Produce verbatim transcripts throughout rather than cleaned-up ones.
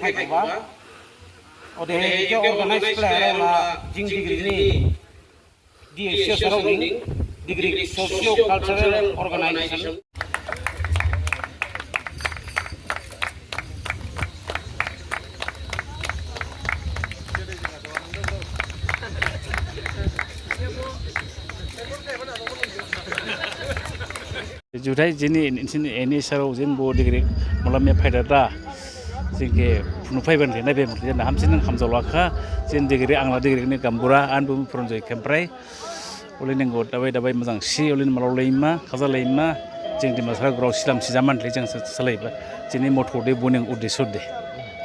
Phaiba. Ode ike organize khlaiyarao la jing Digrik ni D S C sarao ning, Digrik Socio Cultural Organization. Juthai jini, jini eni sarao jini bo Digrik malam ya phaidada. Jing khe phunu phaiban khe naibe mukli jana hamsining hamjaolakha. Jini Digrik angla Digrik ni gambura an bu Phurunjoy Kemprai. Olei ning go dabai dabai majang si, olei ni malao laima, khaja laima. Jing Dimasarao grao silam sijaman le jang sa-, salaiba. Jini motto de buning uddesho de.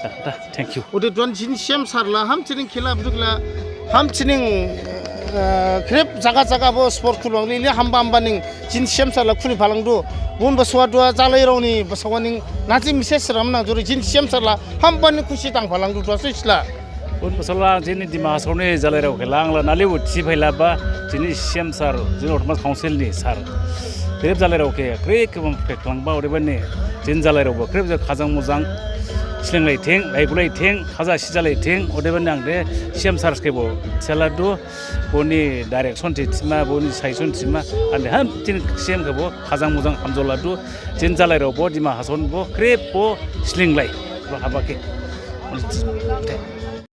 Da, da, thank you. Ode duan jini C M sir la, hamsining khela bujukla, hamsining, eh, khrip jaga jaga bo sport khulbang lili hamba hamba ning jini C M sir la khuli phalangdu. Bun baswa dua jalairao ni baswa ning naji message ram nang jori jini C M sir la hamba ning khusi dang phalangdu dua sui sila. Bun baswa la jini Dima Hasao ni jalairao khe langla nalibu thi phailaba jini C M sir, jini Autonomous Council ni sir. Khrip jalairao khe, khrip khe bang khe khlangba odebani jini jalairao bo khrip je khajang mujang. Slinglai thing, laigulai thing, khaja sijalai thing, odebani ang de C M sir khe bo seladu, boni direction thi thima, boni suggestion thima, ang de hamsining C M khe bo khajang mujang hamjaoladu, jini jalairao bo, Dima Hasao ni bo, khrip bo slinglai, bo haba khe.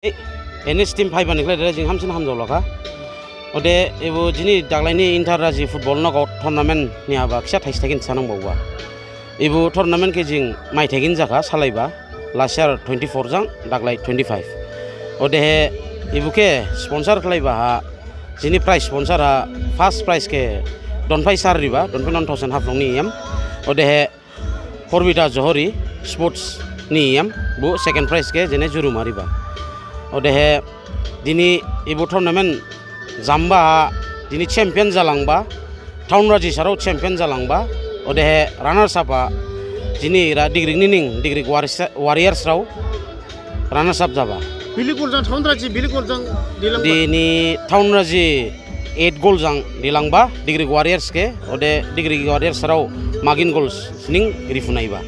Eh, N S team phaiba ni khlai de jing hamsining hamjaolakha. Ode ebo jini daglai ni inter raji football knockout tournament ni haba khisa thaisi thaigin sanang baoba. Ebo tournament khe jing maithai gin jakha salaiba, last year twenty-four jang, daglai twenty-five. Odehe ebo khe sponsor khlaiba ha, jini prize sponsor ha, first prize khe Donphai sir riba, Donphai non thousand Haflong ni E M. Odehe Porbita Johori sports ni E M, bo second prize khe jene juruma riba. Odehe dini ebo tournament jamba ha, dini champion jalangba, Town Raji sarao champion jalangba, odehe runners up ha, jini era Digrik ni ning, Digrik Warriors, Warriors rao runners up jaba. Biligol jang Town Raji, Biligol jang dilangba. Dini Town Raji eight goal jang dilangba, Digrik Warriors khe, ode Digrik Warriors sarao magin goal sining riphunaiba.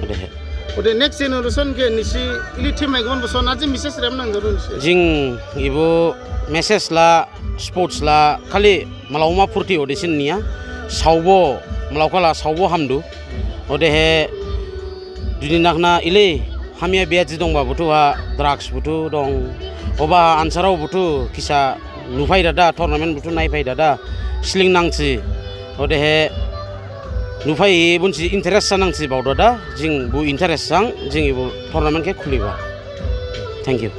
Odehe. Ode next generation khe nisi ili team haigon boso naji message rem nang jadu nisi. Jing ebo message la sports la khali malaoma phurti ode sin niya, saobo malaokhala saobo hamdu. Odehe dini nakhna ili hamya biya ji dongba buthu ha drugs buthu dong. Oba ansarao buthu khisa nuphai dada, tournament buthu naiphai dada, sling nangsi. Odehe nuphai bunsi interest sa nangsi bao dada, jing bo interest sang, jing ebo tournament khe khuliba. Thank you.